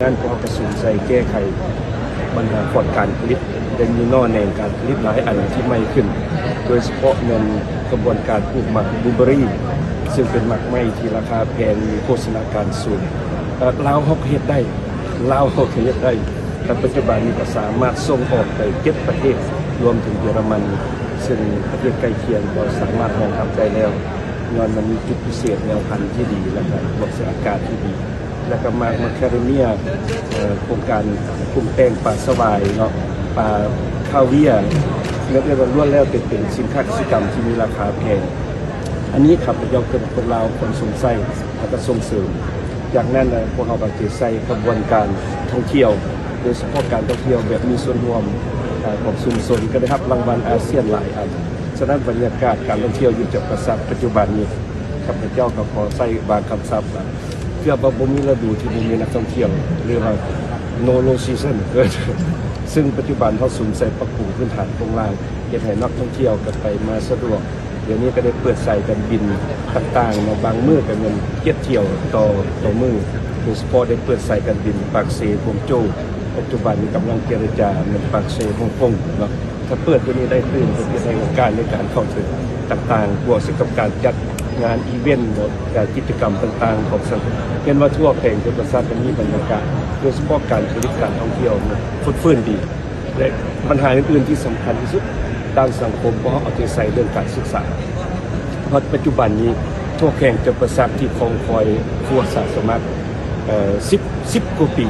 ນັ້ນພວກເຮົາກະສຸມໃສ່ແກ້ໄຂບັນຫາຂອດການຜະລິດ ໄດ້ມີໜໍ່ແໜງການຜະລິດຫຼາຍອັນທີ່ໃໝ່ຂຶ້ນ ໂດຍສະເພາະແມ່ນຂະບວນການປູກໝາກບລູເບີຣີ ຊຶ່ງເປັນໝາກໄມ້ທີ່ລາຄາແພງ ມີໂພຊະນາການສູງ. ເອີ ລາວເຮົາກະເຮັດໄດ້ ລາວເຮົາກະເຮັດໄດ້ ແຕ່ປັດຈຸບັນນີ້ກະສາມາດສົ່ງອອກໄປເຈັດປະເທດ ລວມເຖິງເຢຍລະມັນ ຊຶ່ງປະເທດໃກ້ຄຽງກໍສາມາດຮອງຮັບໄດ້ແລ້ວ ຍ້ອນມັນມີຈຸດພິເສດແນວພັນທີ່ດີ ແລະກະພວກສະອາກາດທີ່ດີ ແລະກະໝາກມາຄາເດເມຍ ເອີ ໂຄງການປຸງແຕ່ງປາສະຫວາຍເນາະ ປາຄາວຽ ເອີ້ນວ່າລ້ວນແລ້ວແຕ່ເປັນສິນຄ້າກະສິກຳທີ່ມີລາຄາແພງ. ອັນນີ້ຂ້າພະເຈົ້າເກີດຄົນລາວຄວນຊົມໃຊ້ ແລະກະສົ່ງເສີມ. ຈາກນັ້ນ ເອີ ພວກເຮົາກະຈະໃສ່ຂະບວນການທ່ອງທ່ຽວ ໂດຍສະເພາະການທ່ອງທ່ຽວແບບມີສ່ວນຮ່ວມ ເອີ ຂອງຊຸມຊົນ ກະໄດ້ຮັບລາງວັນອາຊຽນຫຼາຍອັນ. ສະນັ້ນບັນຍາກາດການທ່ອງທ່ຽວຢູ່ຈຳປາສັກປັດຈຸບັນນີ້ ຂ້າພະເຈົ້າກະຂໍໃຊ້ບາງຄຳສັບວ່າ ເກືອບວ່າບໍ່ມີລະດູທີ່ບໍ່ມີນັກທ່ອງທ່ຽວ ຫຼືວ່າ no low season ຊຶ່ງປັດຈຸບັນເຮົາສຸມໃສ່ປັບປຸງພື້ນຖານໂຄງລ່າງ ເຮັດໃຫ້ນັກທ່ອງທ່ຽວກະໄປມາສະດວກ. ດຽວນີ້ກະໄດ້ເປີດສາຍການບິນຕ່າງໆເນາະ ບາງມື້ກະແມ່ນເຈັດຖ້ຽວຕໍ່ ຕໍ່ມື້ ໂດຍສະເພາະໄດ້ເປີດສາຍການບິນປາກເຊ ກວາງໂຈວ ປັດຈຸບັນກຳລັງເຈລະຈາແມ່ນປາກເຊ ຮົງກົງເນາະ. ຖ້າເປີດໂຕນີ້ໄດ້ຕື່ມ ກະຈະໄດ້ໂອກາດໃນການເຂົ້າເຖິງຕ່າງໆ ບວກໃສ່ກັບການຈັດງານອີເວັນເນາະ ການກິດຈະກຳຕ່າງໆຂອງສັງຄົມ ເຫັນວ່າທົ່ວແຂວງຈຳປາສັກກະມີບັນຍາກາດ ໂດຍສະເພາະການຜະລິດການທ່ອງທ່ຽວເນາະ ຟົດຟື້ນດີ ແລະບັນຫາອື່ນໆທີ່ສຳຄັນທີ່ສຸດດ້ານສັງຄົມ ພວກເຮົາເອົາໃຈໃສ່ເລື່ອງການສຶກສາ ເພາະປັດຈຸບັນນີ້ທົ່ວແຂວງຈຳປາສັກທີ່ຄອງຄອຍຄູອາສາສະໝັກ ເອີ ສິບ ສິບກວ່າປີ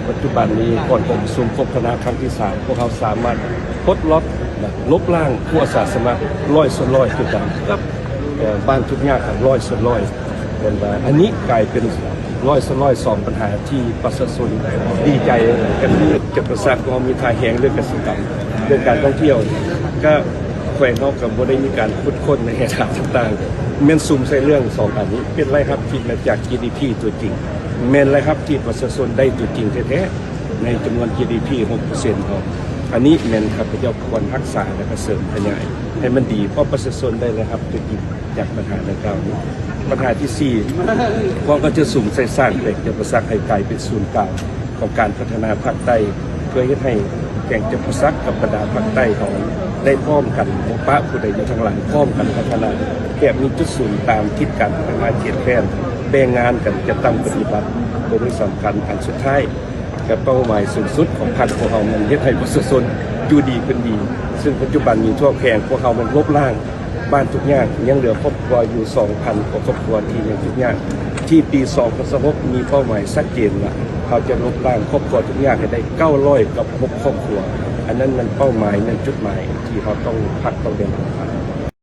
ປັດຈຸບັນນີ້ກ່ອນກອງປະຊຸມຄົບຄະນະຄັ້ງທີສາມ ພວກເຮົາສາມາດປົດລັອກ ແລະ ລົບລ້າງຄູອາສາສະໝັກຮ້ອຍສ່ວນຮ້ອຍຄືກັນກັບ ເອີ ບ້ານທຸກຍາກຮ້ອຍສ່ວນຮ້ອຍ. ເຫັນວ່າອັນນີ້ກາຍເປັນຮ້ອຍສ່ວນຮ້ອຍສອງບັນຫາທີ່ປະຊາຊົນດີໃຈກັນ. ຈຳປາສັກເຮົາມີທ່າແຮງເລື່ອງກະສິກຳ ເລື່ອງການທ່ອງທ່ຽວ ກະແຂວງເຮົາກະບໍ່ໄດ້ມີການຂຸດຄົ້ນໃນແຮ່ທາດຕ່າງໆ ແມ່ນສຸມໃສ່ເລື່ອງສອງອັນນີ້ ເປັນລາຍຮັບທີ່ມາຈາກ ຈີດີພີ ຕົວຈິງ ແມ່ນລາຍຮັບທີ່ປະຊາຊົນໄດ້ຕົວຈິງແທ້ໆ ໃນຈຳນວນ ຈີດີພີ ຫົກເປີເຊັນຂອງ ອັນນີ້ແມ່ນຂ້າພະເຈົ້າຄວນຮັກສາ ແລະກະເສີມຂະຫຍາຍໃຫ້ມັນດີ ເພາະປະຊາຊົນໄດ້ລາຍຮັບຕົວຈິງຈາກບັນຫາດັ່ງກ່າວນີ້. ບັນຫາທີສີ່ ພວກເຮົາກະຈະສຸມໃສ່ສ້າງແຂວງຈຳປາສັກໃຫ້ກາຍເປັນສູນກາງຂອງການພັດທະນາພາກໃຕ້ ເພື່ອເຮັດໃຫ້ແຂວງຈຳປາສັກກັບບັນດາພາກໃຕ້ເຮົາໄດ້ພ້ອມກັນ ບໍ່ປະຜູ້ໃດຢູ່ທາງຫຼັງ ພ້ອມກັນພັດທະນາ ແບບມີຈຸດສູນຕາມທິດການພັດທະນາເຂດແດນ ແບ່ງງານກັນຈັດຕັ້ງປະຕິບັດ. ໂຕນີ້ສຳຄັນ. ອັນສຸດທ້າຍ ກະເປົ້າໝາຍສູງສຸດຂອງພັກພວກເຮົາແມ່ນເຮັດໃຫ້ປະຊາຊົນຢູ່ດີເປັນດີ ຊຶ່ງປັດຈຸບັນນີ້ທົ່ວແຂວງພວກເຮົາແມ່ນລົບລ້າງບ້ານທຸກຍາກ ຍັງເຫຼືອຄອບຄົວຢູ່ສອງພັນກວ່າຄອບຄົວທີ່ຍັງທຸກຍາກ. ທີ່ປີສອງພັນຊາວຫົກມີເປົ້າໝາຍຊັດເຈນວ່າ ເຮົາຈະລົບລ້າງຄອບຄົວທຸກຍາກໃຫ້ໄດ້ເກົ້າຮ້ອຍກັບຫົກຄອບຄົວ. ອັນນັ້ນແມ່ນເປົ້າໝາຍ ແມ່ນຈຸດໝາຍທີ່ເຮົາຕ້ອງ ພັກຕ້ອງໄດ້